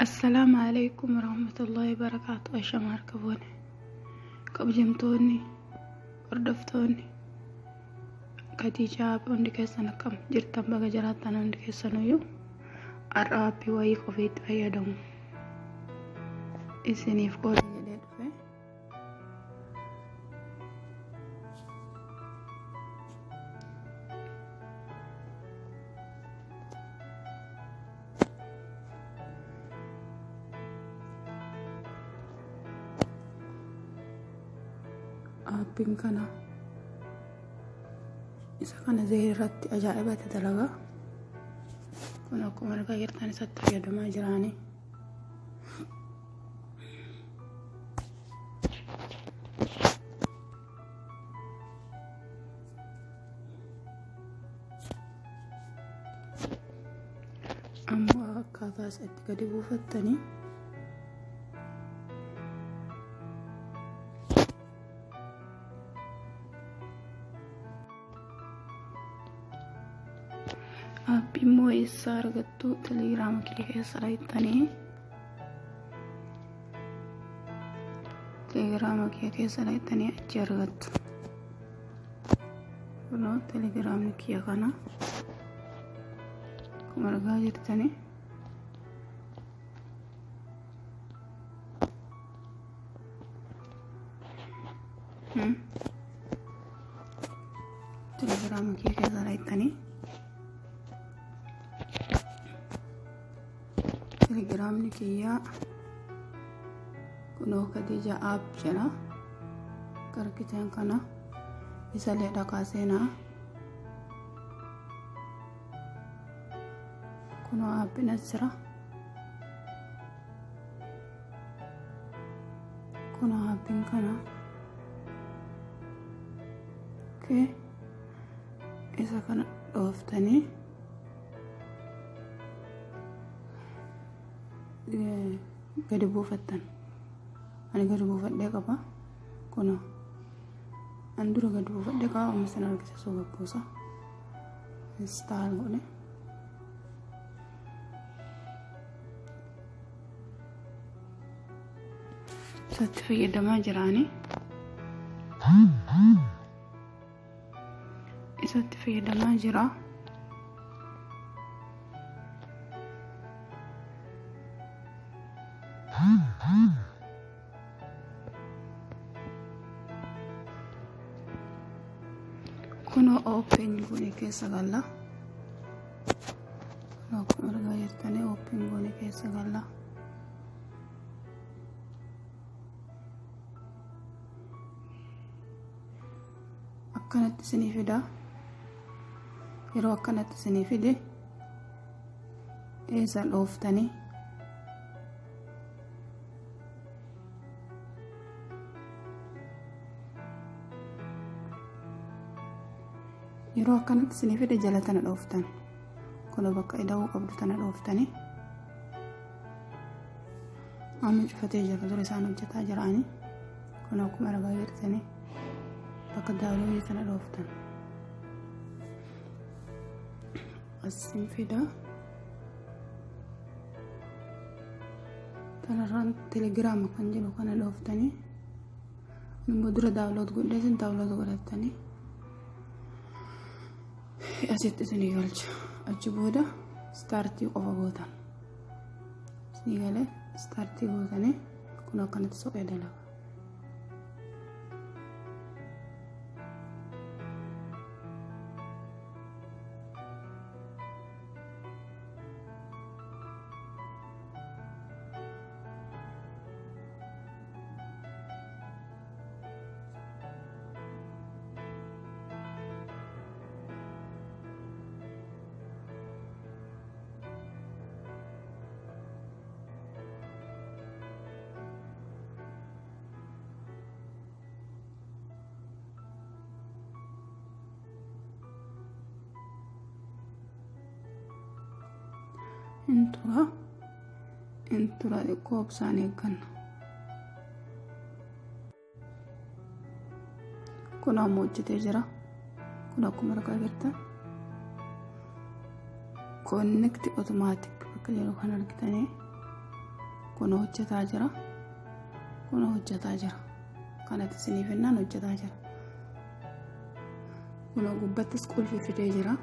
Assalaamu alaikum warahmatullahi wabarakaatu. Ashama harka fuune. Kabajamtoonni, hordoftoonni Khadiijaa, hundi keessan akkam jirtan? Baga jiraattan hundi keessanuyyuu. Har'a aappii wayii qofiitti fayyadamu isiniif qooda jedhee dhufe. Aappiin kana, isa kana Zain irratti ajaa'ibatti dalagaa. Kun akkuma argaa jirtan isatti fayyadamaa jiraanii. Ammoo akkaataa isa itti gadi buufattanii aappii immoo eessaa argattu? Telegiraama kee keessa dhaqxanii, telegiraama kee keessa dhaqxanii achi argattu. Kunoo telegiraamni kiyya kana akkuma argaa jirtanii. Telegiraama kiyya keessa dhaqxanii, telegiraamni kiyyaa kunoo Khadija App jedha. Argitan kana isallee dhaqaa seenaa. Kunoo aappiin as jira. Kunoo aappiin kana. Okay. Isa kana dhooftanii gadi buufattan. Ani gadi buufadhee qaba. Kunoo an dura gadi buufadhee qaba. Amma sana argisiisuu gabbuusa. Install godhe. Isatti fayyadamaa jiraani. Isatti fayyadamaa jira. Kunoo open goone keessa galla. Kunoo akkuma argaa jirtanii open goone keessa galla. Akkanatti isinii fida. Yeroo akkanatti isinii fide eessa dhooftanii? Yeroo akkanatti isinii fide jala tana dhooftan. Kunoo bakka ida'uu qabdu tana dhooftanii. Amma cufatee jira, dura isaan hojjetaa jiraanii. Kun akkuma argaa jirtanii bakka download tana dhooftan. Asin fida. Tanarraan telegiraama kan jedhu kana dhooftanii. Immoo dura download godhee, isin download godhattanii asitti isinii galcha. Achi booda start qofa gootan. Isinii galee? Start gootanii kun akkanatti soqee dalaga. Hin tura, hin tura, xiqqoo obsaan eegganna. Kun ammoo hojjetee jira. Kun akkuma argaa jirtan connect automatic bakka jedhu kan argitanii. Kun hojjetaa jira. Kun hojjetaa jira. Kanatti isiniif hennaan hojjetaa jira. Kun gubbattis qulfi fidee jira.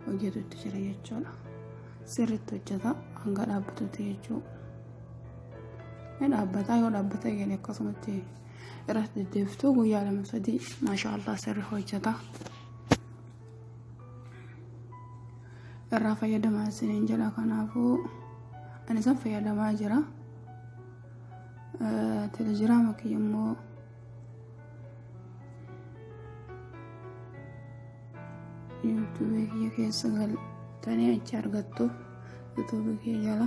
Hojjetutti jira jechuudha. Sirriitti hojjeta hanga dhaabbatutti jechuudha. Ni dhaabbataa yoo dhaabbata eegale akkasumatti irratti deddeebiftuu guyyaa 2 3 maashaallah sirri hojjeta. Irraa fayyadamaa isiniin jedha, kanaafuu ani isan fayyadamaa jira. Telegiraama kiyya immoo yuutuubii kiyya keessa galtanii achi argattu, yuutuubii kiyya jala.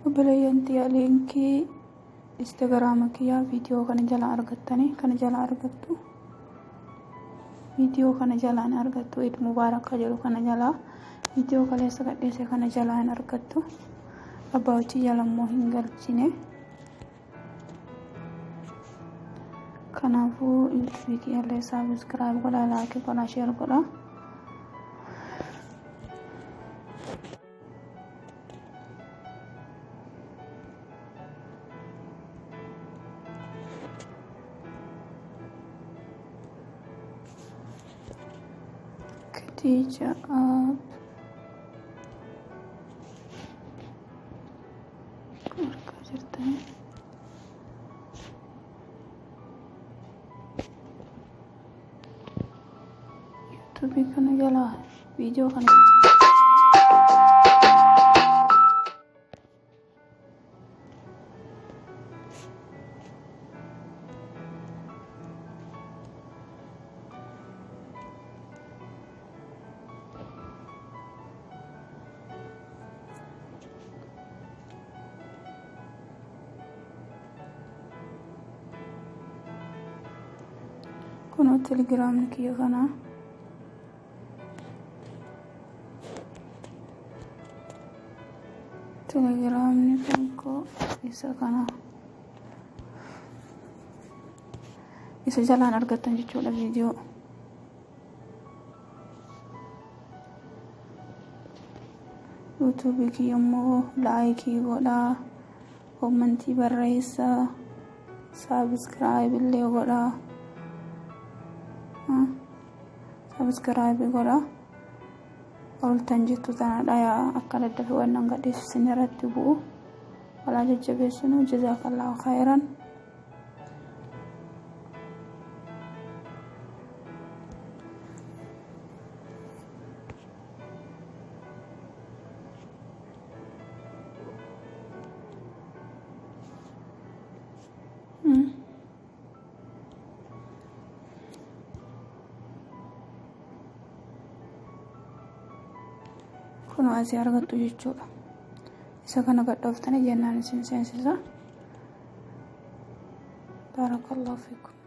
Obboleeyyan tiyya, liinkii instagiraama kiyyaa viidiyoo kana jala argattanii, kana jala argattu, viidiyoo kana jalaan argattu. Eid Mubaarak jedhu kana jalaa, viidiyoo kaleessa gadhiise kana jalaan argattu. Abbaa hojii jala immoo hin galchine. Kanaafuu yuutuubii kiyyallee subscribe godhaa, like godhaa, share godhaa. Khadija app argaa jirtanii. Yuutuubii kana jalaa viidiyoo kana kunoo telegiraamni kiyya kanaa. Telegiraamni kan koo isa kana, isa jalaan argattan jechuudha viidiyoo. Yuutuubii kiyya immoo like godhaa, comment barreessaa, subscribe illee godhaa, subscribe godhaa. Oltan jettu tana dhayaa, akka daddafe wannan gadhiisu isin irratti bu'u. Walaa jajjabeessinu. Jazaakallahu khayran. Kunoo asii argattu jechuudha. Isa kana gadhooftanii jennaan isin seensisa. Baarakallahu fiikum.